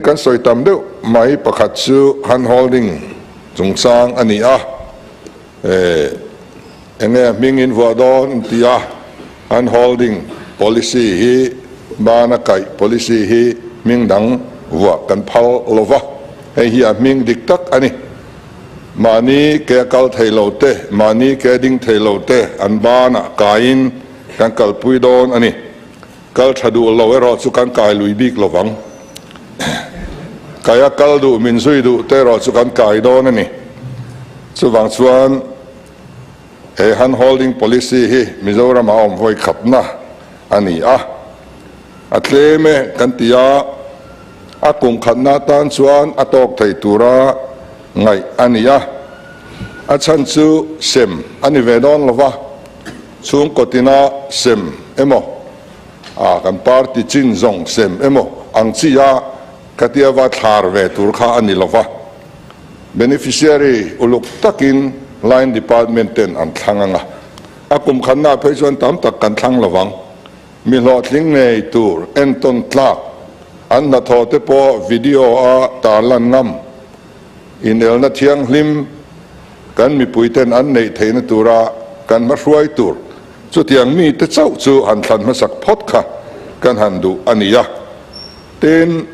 Kan sawi tam deuh mai pakhat chu hand holding chungchang a ni a, eng nge hming in vuah dawn ti a, hand holding policy hi bana kaih policy hi hming dang vuah kan phal lo va, hei hi a hming dik tak a ni. Mahni ke a kal thei lo te, mahni ke a ding thei lo te an banah kaiin kan kalpui dawn a ni. Kal tha duh lo erawh chu kan kai lui bik lo vang. Kaia kal duh min zui duh te erawh chu kan kai dawn a ni. Chuvang chuan he hand holding policy hi Mizoram ah awm vawi khatna a ni a. A tlem e kan ti a, a kum khatna atan chuan a tawk thei tura ngaih a ni a. A chhan chu sem a ni ve dawn lo va. Chhungkaw tina sem emaw, a kan party chin zawng sem emaw ang chi a khatia va thlar ve tur kha a ni lo va. Beneficiary uluk takin line department ten an thlang ang a, a kum khatnaah phei chuan tam tak kan thlang lo vang. Mi hlawhtling ngei tur entawn tlak an hnathawh te pawh video a tarlan ngam. Inelna thianghlim kan mipuiten an neih theihna tura kan hmahruai tur chutiang mite chauh chu han thlan hmasak phawt kha kan han duh a ni a. Tin,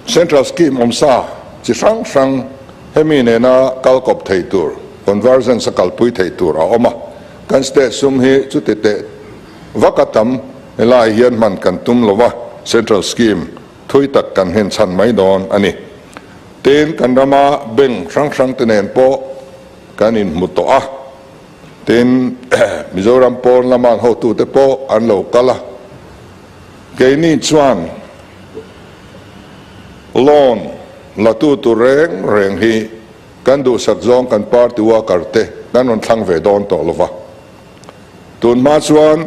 Central Scheme awmsa chi hrang hrang hemi nena kal kawp thei tur, convergence a kalpui thei tur a awm a. Kan state sum hi chuti teh vak a tam helai hian hman kan tum lo va, Central Scheme Thui tak kan hen chhan mai dawn a ni. Tin, kan rama bank hrang hrang te nen pawh kan inhmu tawh a. Tin, Mizoram pawn lama an hotute pawh an lo kal a. Keini chuan loan la tu tur reng reng hi kan duhsak zawng kan party worker te kan rawn thlang ve dawn tawh lo va. Tun hma chuan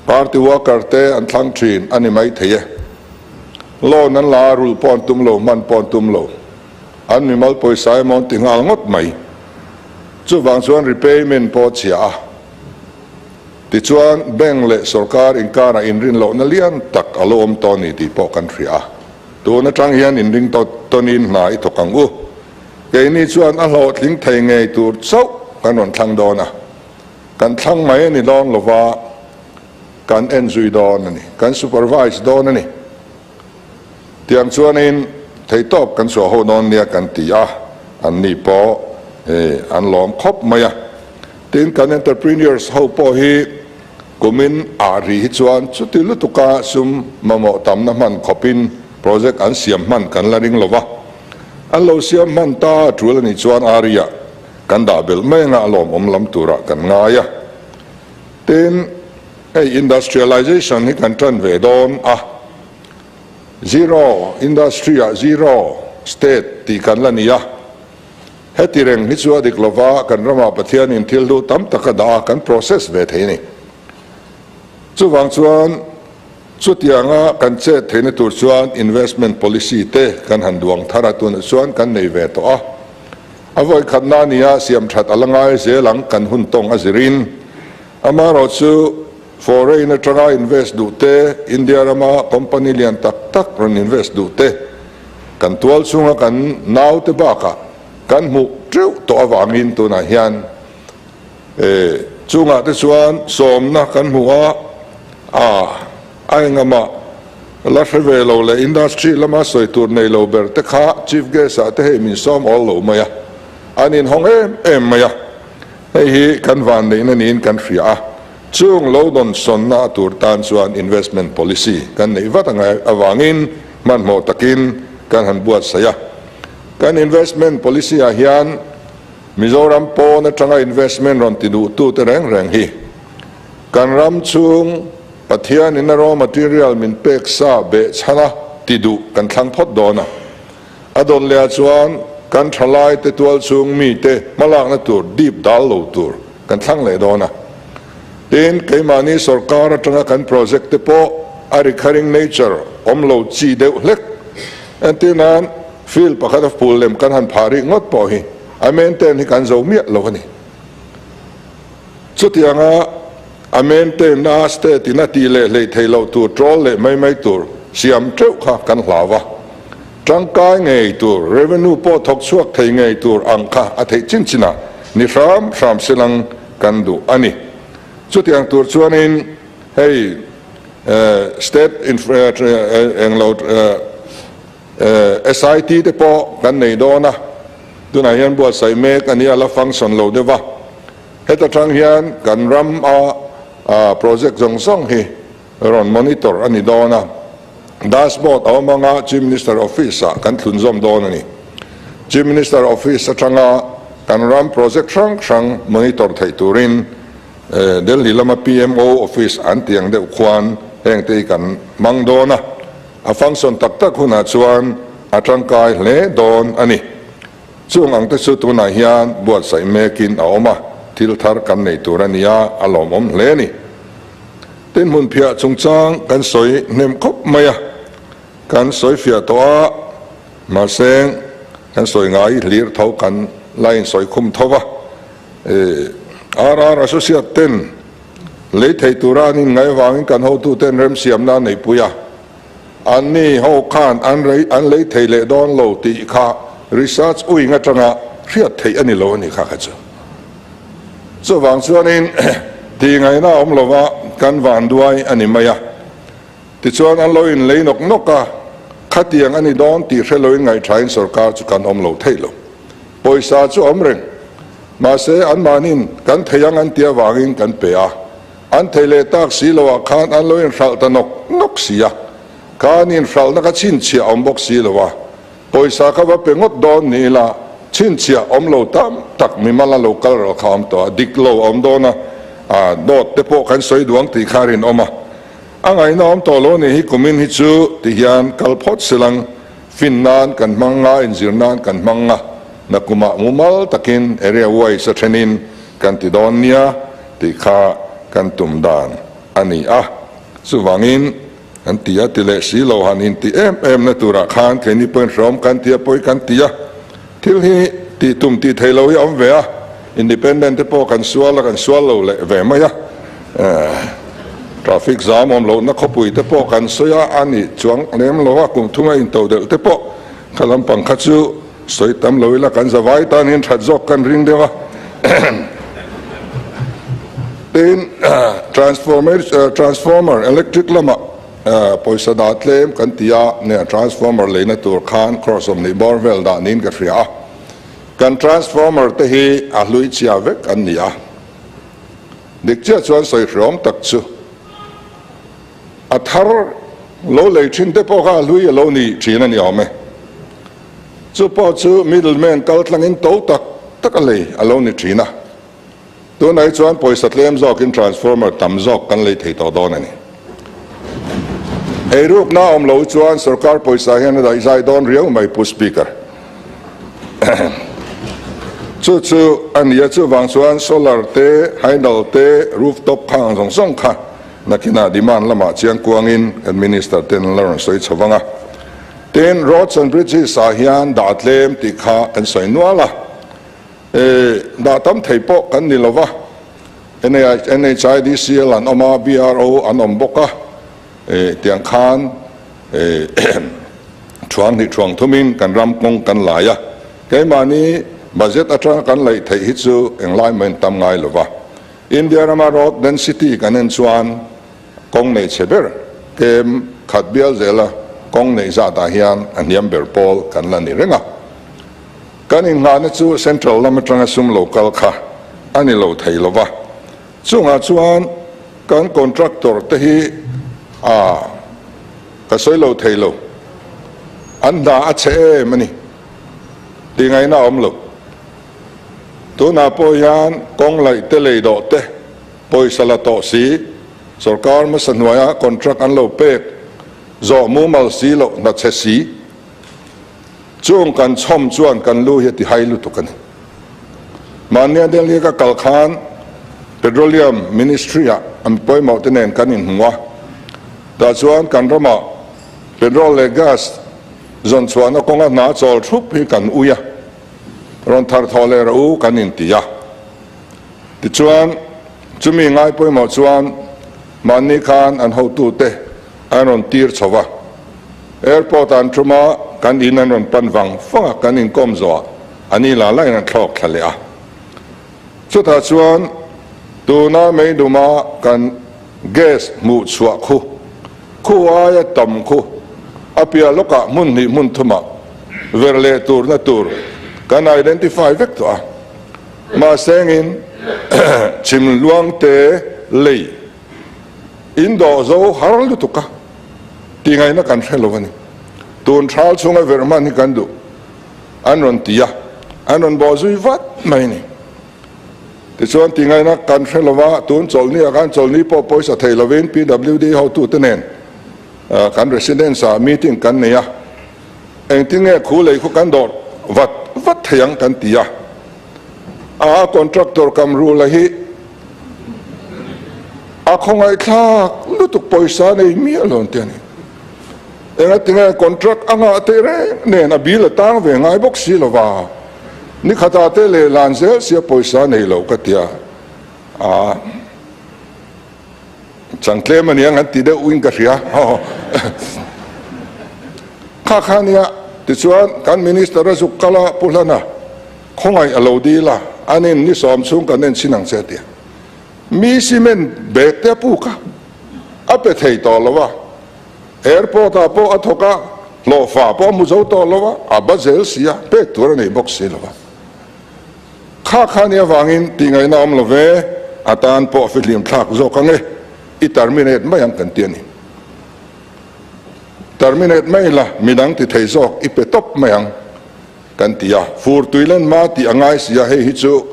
Party worker te an thlang thin a ni mai thei e. Loan an la a, rulh pawh an tum lo, hman pawh an tum lo. An mimal pawisa emaw an ti nghal ngawt mai. Chuvang chuan repayment pawh a chhia a. Tichuan bank leh sorkar inkarah inrin lohna lian tak a lo awm tawh a ni tih pawh kan hria a. Tun atang hian inring tawnin hna i thawk ang u. Keini chuan a hlawhtling thei ngei tur chauh kan rawn thlang dawn a. Kan thlang mai a ni dawn lova, kan en zui dawn a ni, kan supervise dawn a ni. Tiang chuanin theihtawp kan chhuah ho dawn nia kan ti a, an ni pawh an lawm khawp mai a. Tin, kan entrepreneurs ho pawh hi kumin ah ri hi chuan chuti lutuka sum mamawh tamna hman khawpin project an siam hman kan la ring lova, an lo siam hman ta tul a nih chuan area Kan dah belh mai anga a lawmawm lam turah kan ngai a. Tin, hei industrialization hi kan tan ve dawn a, zero industry ah zero state tih kan la ni a. Heti reng hi chu a dik lova kan ramah Pathianin thil duh tam tak a dah a, kan process ve thei a ni. Chuvang chuan chutianga kan chet theihna tur chuan investment policy te kan han duang thar a, tunah chuan kan nei ve tawh a. A vawikhatna a nia, siam that a la ngai zel ang kan hun tawng a zirin. Amaherawhchu foreign atanga invest duh te, India rama company lian tak tak rawn invest duh te, kan tual chhunga kan naute bakah kan hmuh teuh tawh avangin tunah hian chungah te chuan sawmna kan hmu a, a a engahmah la hre ve lo leh industry lama sawi tur nei lo ber te kha chief guest ah te hei min sawm awl lo mai a, an inhawng em em mai a, hei hi kan vanneihna niin kan hria a, chung lo dawn sawnna a tur tan chuan investment policy kan neih vat angai avangin hmanhmawh takin kan han buatsaih a, kan investment policy ah hian Mizoram pawn atanga investment rawn ti duhtute reng reng hi kan ram chhung Pathianin a raw material min pek sa behchhana ti duh kan thlang phawt dawn a. A dawt lehah chuan kan thalaite tual chhung mite hmalakna tur dip dal lo tur kan thlang leh dawn a. Tin, keimahni sorkar atanga kan project te pawh a recurring nature awm lo chi deuh hlek. Entir nan field pakhat a phul lem kan han phah rih ngawt pawh hi a maintain hi kan zo miah lo a ni. Chutianga. A maintain na state in a tih leh hleih theih loh tur troll leh mai mai tur siam teuh kha kan hlau a. Tangkai ngei tur, revenue pawh thawk chhuak thei ngei tur ang kha a theih chin chin a ni hram hram silang kan duh a ni. Chutiang tur chuanin hei state englo SIT te pawh kan nei dawn a, tunah hian buatsaih mek a nia la function lo deuh a. Heta tang hian kan ram a project zawng zawng hi rawn monitor a ni dawn a, dashboard a awm anga Chief Minister Office ah kan thlunzawm dawn a ni. Chief Minister Office atanga kan ram project hrang hrang monitor theih turin Delhi lama PMO Office an tih ang deuh khuan hengte hi kan hmang dawn a, a function tak tak hunah chuan a tangkai hle dawn a ni. Chung ang te chu tunah hian buatsaih mekin a awm a, thil thar kan nei tur a nia, a lawmawm hle a ni. Tin hmunphiah chungchang kan sawi hnem khawp mai a, kan sawi fiah tawh a, mahse kan sawi ngai hlir tho kan la insawi khum tho va. RR Associate ten lei thei tura an inngaih avangin kan hotuten remsiamna a neihpui a. Anni ho khan an rei an lei thei leh dawn lo tih kha research wing atanga hriat theih a ni lo a ni kha kha chu. Chuvang chuanin tih ngaihna a awm lova kan van duai a ni mai a. Tichuan an lo in lei nawk nawk a, khatiang a ni dawn tih hre loin ngaihthain sorkar chu kan awm lo theih lo. Pawisa chu awm reng. Mahse anmahnin kan thei ang an tih avangin kan pe a. An thei leh tak si lo ah khan an lo inhralh ta nawk nawk si a, kha an inhralhna kha chhinchhiah awm bawk si lo a, pawisa kha va pe ngawt dawn ni ila chhinchhiah awm lo tam tak mimal a lo kal ral kha awm tawh a, dik lo a awm dawn a, ah dawt te pawh kan sawi duang tih kha a rinawm a, a ngaihna awm tawh lo ni hi kumin hi chu ti hian kal phawt silang fin nan kan hmang nga, inzir nan kan hmang nga, nakumah mumal takin area wise a thenin kan ti dawn nia tih kha kan tum dan a ni a. Chuvangin kan ti a, ti leh si lo han inti em em na turah khan keini pawhin hrawm kan ti a, pawi kan ti a. Thil hi tih tum tih theih loh hi a awm ve a, independent te pawh kan sual a, kan sual lo leh ve mai a. Traffic zam awm lohna khawpui te pawh kan sawi a, a nih chuang lem lo a, kum thunga into delh te pawh kha lampang kha chu Sawi tam lo ila kan zavai tan hian that zawk kan ring deuh a. Tin, transformer electric lamah pawisa dah tlem kan ti a, nia transformer leina tur khan crore 20 bawr vel dah niin ka hria a. Kan transformer te hi a hlui chhia vek an ni a. Dik chiah chuan sawi hreawm tak chu. A thar lo lei thin te pawh kha a hlui a lo ni thin a ni awm e. Chu pawh chu middle man kal tlangin to tak tak a lei a lo ni thin a. Tunah hi chuan pawisa tlem zawkin transformer tam zawk kan lei thei tawh dawn a ni. Eirukna a awm lo chuan sorkar pawisa hian a daihzai dawn riau mai Pu Speaker. Chu chu a ni a, chuvang chuan solar te, hydel te, rooftop khang zawng zawng kha Nakinah demand lamah chiang kuangin kan Minister ten an la rawn sawi chho vang a. Tin, Roads and Bridges ah hian dah tlem tih kha kan sawi nual a. E, dah tam thei pawh kan ni lova. NHIDCL an awm a, BRO an awm bawk a. E, tiang khan e, thuang hnih thuang thumin kan ram kawng kan lai a. Keimahni budget atanga kan laih theih hi chu englai mahin tam ngai lova. India rama road density kan en chuan kawng nei chhe ber kem khat bial zela kawng neih zatah hian a hniam ber pawl kan la ni reng a. Kan inngahna chu central lam atanga sum lo kal kha a ni lo thei lo va. Chungah chuan kan contractor te hi a ka sawi lo thei lo, an hna a chhe em a ni tih ngaihna a awm lo. Tunah pawh hian kawng laih te lei dawh te pawisa la tawh si, sorkar hmasa hnuaia contract an lo pek zawh mumal si loh hna chhe si. Chung kan chhawm chuan kan lu hi a ti hai lutuk a ni. Mahnia Delhi ka kal khan Petroleum Ministry ah an pawimawh te nen kan inhmu a, tah chuan kan ramah petrol leh gas zawn chhuahna kawnga hna chawl thup hi kan ui a. Rawn thar thawh leh rawh u kan inti a. Tichuan, Chumi ngai pawimawh chuan mahni khan an hotute an rawn tir chho va. Airport ah an tum a, kan in an rawn pan vang vang a, kan inkawm zawhah a ni la lain an thlawk thla leh a. Chutah chuan tuna Meiduma kan gas hmuh chhuah khu, khu aia tam khu a piah lawkah hmun hnih hmun thumah ver leh turna tur kan identify vek tawh a. Mahsengin chhim luangte lei in dawh zo har lutuk a tih ngaihna kan hre lo a ni. Tun thal chhunga verh hman hi kan duh an rawn ti a, an rawn bawh zui vat mai a ni. Tichuan tih ngaihna kan hre lo va, tun chawlhni ah khan chawlhni pawh pawisa thei lovin PWD hotute nen kan residence ah meeting kan nei a. Engtin nge khu lei khu kan dawr vat vat thei ang kan ti a, a contractor kam rula hi a khawngaihthlak lutuk pawisa nei miah lo an ti a ni. Engatinge contract a ngah teh reng nen a bill a tang ve ngai bawk si lo va, nikhatah te leh lan zel sia pawisa nei lo ka ti a, a. Chang tlem a niang an ti deuh in ka hria. Kha kha nia, tichuan kan Minister a zuk kal a, Pu Hlana, khawngaih a lo dil a, an in ni sawm chhung kan en chhin ang che a ti a. Mi cement bag te a puk a, a pe thei tawh lo a, airport ah pawh a thawk a, hlawhfa pawh a hmu zo tawh lo a, a ba zel si a, pek tur a nei bawk si lo a. Kha kha nia vangin tih ngaihna awm lo ve, a tan pawh fihlim thlak zawk ang e, i terminate mai ang kan ti a ni. Terminate mai la, midang ti thei zawk i pe tawp mai ang kan ti a, fur tui len hma tih a ngai si a, hei hi chu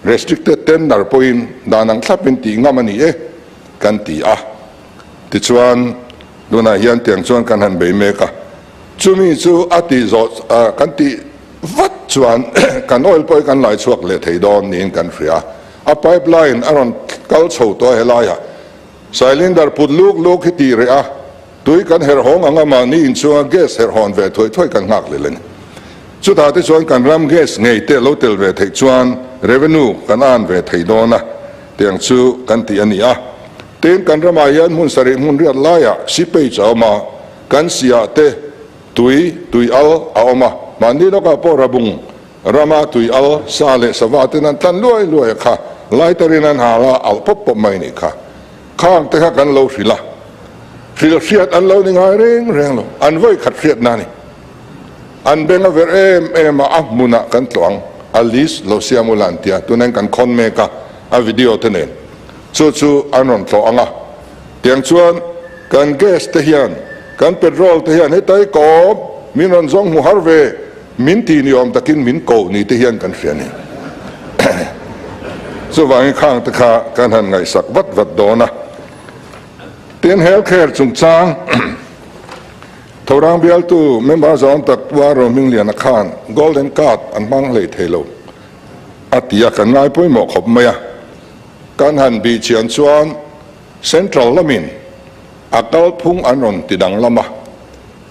restricted tender pawhin dan ang thlapin tih ngam a ni e kan ti a. Tichuan tunah hian tiang chuan kan han bei mek a, chumi chu a tih zawh kan tih vat chuan kan oil pawh hi kan lai chhuak leh thei dawn niin kan hria. A pipeline a rawn kal chho tawh a helaiah cylinder put luk luk hi tih reh a, tui kan herh hawng ang a mahni inchhunga gas herh hawn ve thuai thuai kan nghak leh a ni. Chutah te chuan kan ram gas ngei te lo tel ve theih chuan revenue kan an ve thei dawn a, tiang chu kan tih a ni a. Tin, kan ramah hian hmun sarih hmun riat laiah seepage a awm a, kan siah te tui, tui al a awm a, mahni lawkah pawh rabung rama tui al sa leh sava ten an tlan luai luai a kha, lighter in an hal a, alh pawp pawp mai a nih kha. Khang te kha kan lo hrilh a, hrilh hriat an lo ni ngai reng reng lo, an vawi khat hriatna a ni. An beng a verh em em a, a hmunah kan tlawh ang, a list lo siam ula an ti a, tunah hian kan khawn mek a, a video te nen. Chu chu an rawn tlawh ang a, tiang chuan kan gas te hian, kan petrol te hian hetai kawm min rawn zawng hmu har ve, min ti ni awm takin min ko ni te hian kan hria a ni. Chuvangin khang te kha kan han ngaihsak vat vat dawn a. Tin, health care chungchang Thorang bialtu member zawng tak Pu Aro Hmingliana khan golden card an hmang hlei thei lo a ti a, kan ngai pawimawh khawp mai a. Kan han bih chian chuan Central lamin a kalphung an rawn ti danglam a,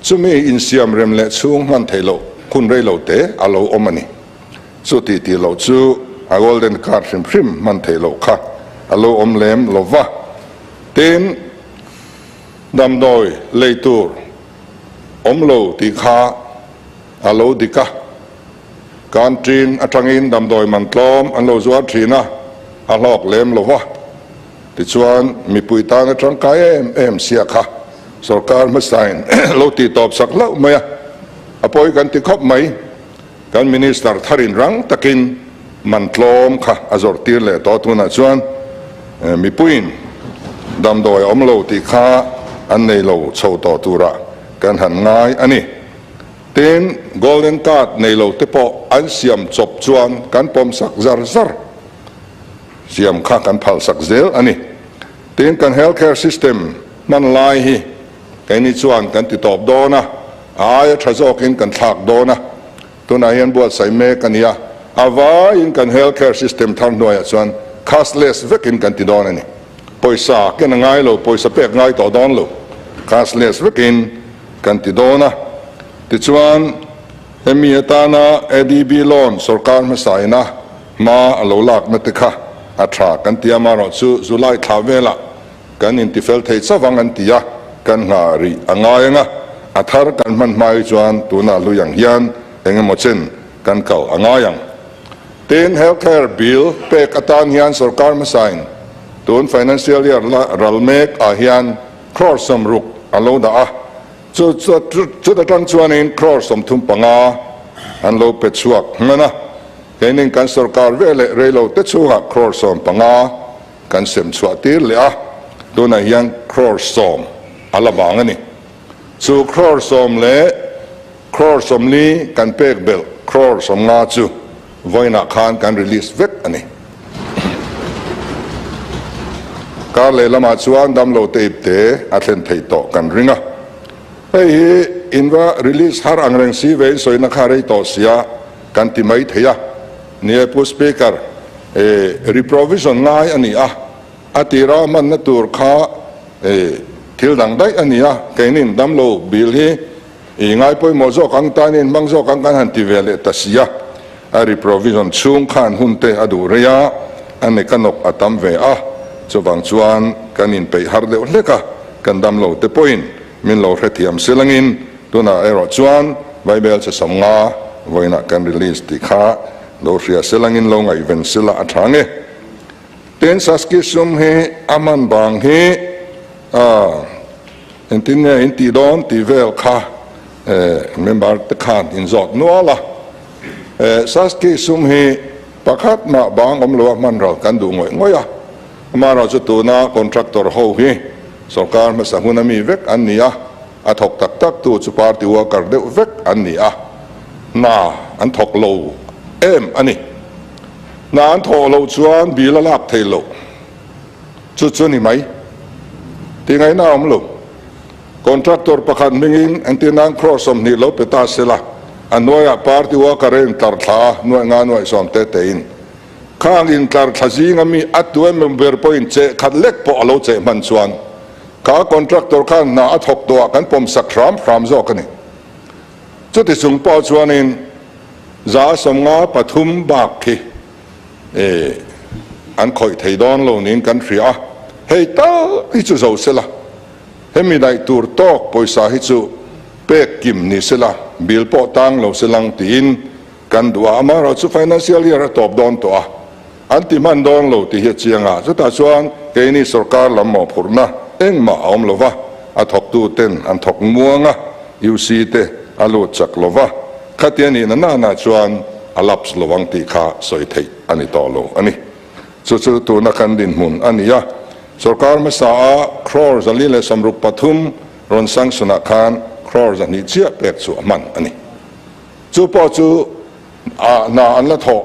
chumi insiam rem leh chhung hman theih loh hun rei lo te a lo awm a ni. Chu tih tih loh chu a Golden Card hrim hrim hman theih loh kha a lo awm lem lo va. Tin, damdawi lei tur awm lo tih kha a lo dik a. Canteen atangin damdawi man tlawm an lo zuar thin a, a hlawk lem lo va. Tichuan, mipui tan a tangkai em em sia kha sorkar hmasain lo tih tawp sak hlauh mai a, a pawi kan ti khawp mai. Kan Minister tharin rang takin man tlawm kha a zawrh tir leh tawh tunah chuan mipuiin damdawi a awm lo tih kha an nei lo chho tawh turah kan han ngai a ni. Tin, Golden Card nei lo te pawh an siam chawp chuan kan pawm sak zar zar siam kha kan phal sak zel a ni. Tin, kan health care system hman lai hi keini chuan kan ti tawp dawn a, a aia tha zawkin kan thlak dawn a, tunah hian buatsaih mek a ni a, a vaiin kan health care system thar hnuaiah chuan cashless vekin kan ti dawn a ni. Pawisa ken a ngai lo, pawisa pek ngai tawh dawn lo, cashless vekin kan ti dawn a. Tichuan, hemi atana ADB loan sorkar hmasa ina hma a lo lakna te kha. a tha kan ti a, amaherawhchu July thla velah kan intifel thei chauh ang an ti a, kan nghah rih a ngai ang a, a thar kan hman hma hi chuan tunah hlui ang hian eng emaw chen kan kal a ngai ang. Tin, Health Care Bill pek atan hian sorkar hmasain tun financial year la ral mek ah hian crore 60 a lo dah a, chu chuta tang chuanin crore 35 an lo pe chhuak hman a, keinin kan sorkar veleh reilo te chhungah crore 15 kan sem chhuah tir leh a, tunah hian crore 10 a la vang a ni. Chu crore 10 leh crore 40 kan pek belh crore 50 chu vawiinah khan kan release vek a ni. Kar lehlamah chuan damlo te ipte a thlen theih tawh kan ring a. Hei hi inva release har ang reng si vein sawina kha rei tawh sia kan ti mai thei a. Ni e Pu Speaker, e reprovision ngai a ni a, a tira hmanna tur kha e thil dang daih a ni a, keinin damlo bill hi i ngai pawimawh zawk ang tanin hmang zawk ang kan han ti ve leh ta si a, a reprovision chhung khan hun te a duh rei a, a nek a nawk a tam ve a, chuvang chuan kan inpeih har deuh hlek a, kan damlo te pawhin min lo hrethiam silangin Tunah erawh chuan Bible che 50 vawiinah kan release tih kha lo hria selangin lo ngaihven sela a tha nge. Tin, Saski sum hi a man bang hi engtin nge in tih dawn tih vel kha member te khan in zawt nual a. Saski sum hi pakhat mah bang awm lo a hman ral kan duh ngawih ngawih a. Amaherawhchu chu tuna contractor ho hi sorkar hmasa hun ami vek an ni a. A thawk tak tak tu chu party worker deuh vek an ni a, hna an thawk lo em a ni. Hna an thawh loh chuan bill a lak thei loh chu chu ni mai. Tih ngaihna a awm lo. Contractor pakhat hmingin entir nan crore 20 lo pe ta se la, a hnuaiah party worker a intlar thla a, nuaih nga nuaih sawm te tein. Khang intlar thla zinga mi a tu emaw ber pawhin cheh khat lek pawh a lo cheh hman chuan Kha contractor khan hna a thawk tawh ah kan pawm sak hram hram zawk a ni. Chuti chung pawh chuanin 53% bak khi an khawih thei dawn lo niin kan hria a, hei tal hi chu zo sela, hemi daih tur tawk pawisa hi chu pek kim ni sela, bill pawh tang lo selang tiin kan duh a, amaherawhchu financial year a tawp dawn tawh a. An ti hman dawn lo tih hi a chiang a, chutah chuan keini sorkar lam mawhphurhna engmah a awm lo va, a thawktu ten an thawk muang a, UC te a lut chak lo va, khatia nihna nana chuan a lapse lo ang tih kha sawi theih a ni tawh lo a ni. Chu chu tuna kan dinhmun a ni a, sorkar hmasa a crore 463 rawn sanction ah khan crore 200 chiah pek chu a hman a ni. Chu pawh chu A hna an la thawh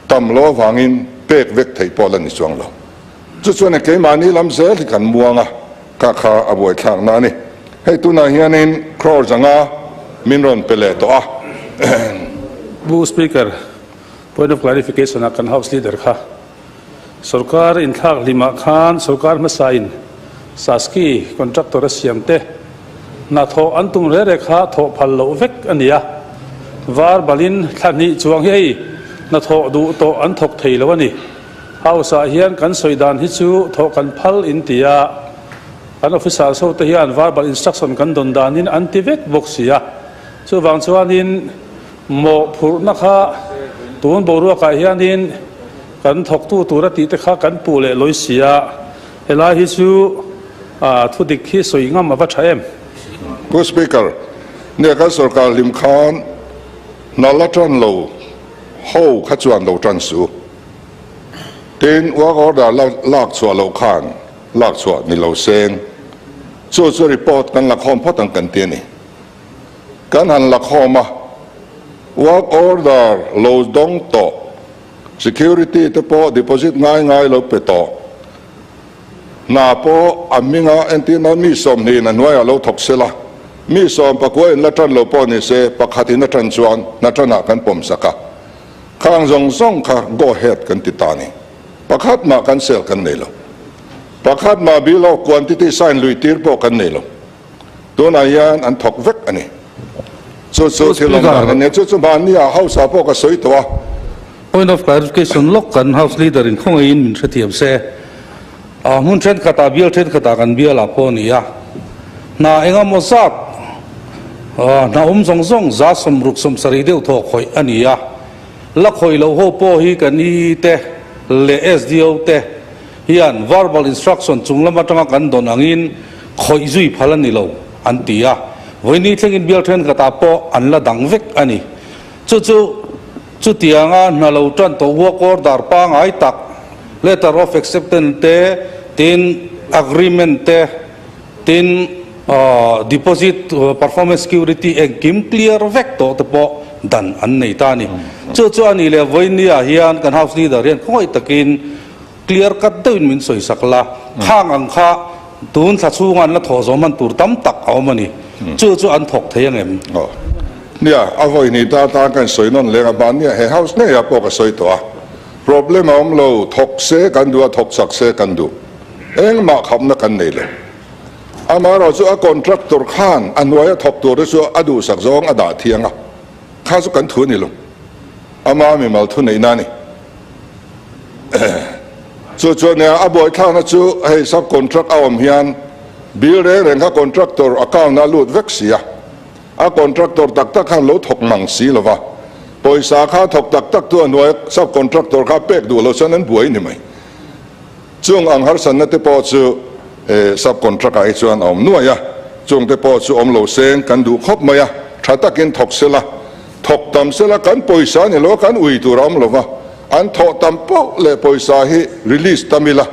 tam lo avangin pek vek theih pawh la ni chuang lo. Chu chuan e keimahni lam zel hi kan muang a, kha kha a buaithlakna a ni. Hei tunah hianin crore 500 min rawn pe leh tawh a. Pu Speaker, point of clarification ah kan House Leader kha Sorkar inthlak hlimah khan sorkar hmasain Saski contractor a siam te hna thawh an tum rere kha thawh phal loh vek a ni a, var balin thla hnih chuang hi hei hna thawh duh tawh an thawk thei lo a ni. House ah hian kan sawi dan hi chu thawh kan phal in ti a, kan officers ho te hian verbal instruction kan dawn danin an ti vek bawk si a, chuvang chuanin Mawhphurhna kha tun boruakah hianin kan thawktu tura tih te kha kan puh leh lawi si a, helai hi chu thu dik hi sawi ngam a va tha em? Pu Speaker, nia kan sorkar hlim khan hna la tan lo ho kha chuan lo tan suh. Tin, work order la lak chhuah loh khan lak chhuah ni lo seng. Chu chu report kan la khawm phawt ang kan ti a ni. Kan han la khawm a, work order lo dawng tawh, security te pawh deposit ngai ngai lo pe tawh, hna pawh a hminga entir nan mi 20 in a hnuaiah lo thawk sela, mi 19 in la tan lo pawh ni se pakhat in a tan chuan hna tanah kan pawm sak a, khang zawng zawng kha go ahead kan ti ta ni. Pakhat mah kan sel kan nei lo. Pakhat mah bill of quantity sign lui tir pawh kan nei lo. Tunah hian an thawk vek a ni. Chu chu thil awm dan a nia. Chu chu mahni ah hausa pawh ka sawi tawh a. Point of clarification lawk kan House Leader in khawngaihin min hrethiam se. A hmun thenkhatah bial thenkhatah kan bial ah pawh a ni a, hna engemaw zat hna awm zawng zawng 60 70 deuh thaw khawih a ni a, la khawih loh ho pawh hi kan EE te leh SDO te hian verbal instruction chung lam atanga kan dawn angin khawih zui phal a ni lo an ti a, vawiini thlengin bial thenkhatah pawh an la dang vek a ni. Chu chu chutianga hna lo tan tawh work order pangai tak, letter of acceptance te, tin agreement te, tin deposit performance security engkim clear vek tawh te pawh dan an nei ta a ni. Chu chu a nih leh vawinia hian kan House Leader hian khawngaih takin clear cut deuhin min sawi sak la, khang ang kha tun thla chhunga an la thawh zawm hman tur tam tak a awm a ni. Chu chu an thawk thei ang em? Aw. Nia, a vawi hnih ta tan ka insawi nawn leng a, mahnia he house ngeiah pawh ka sawi tawh a. Problem a awm lo, thawk se kan duh a, thawk chak se kan duh. Engmah khapna kan nei lo. Amaherawhchu a contractor khan a hnuaia thawk tur te chu a duhsak zawng a dah thiang a, kha chu kan thu a ni lo. Ama mimal thuneihna a ni. Chu chuan nia a buaithlakna chu hei sub contract a awm hian bill reng reng kha contractor account a lut vek si a, a contractor tak tak khan lo thawk mang si lo va, pawisa kha thawk tak tak tu a hnuai sub contractor kha pek duh lo chuan an buai ni mai. Chung ang harsatna te pawh chu sub contract ah hi chuan a awm nuai a, chung te pawh chu awm lo seng kan duh khawp mai a, tha takin thawk sela, thawk tam sela kan pawisa ni lo a kan ui tur a awm lo va, an thawh tam poh leh pawisa hi release tam ila,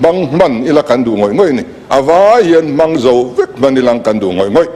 hmang hman ila kan duh ngawih ngawih a ni, a vai hian hmang zo vek hman ilang kan duh ngawih ngawih.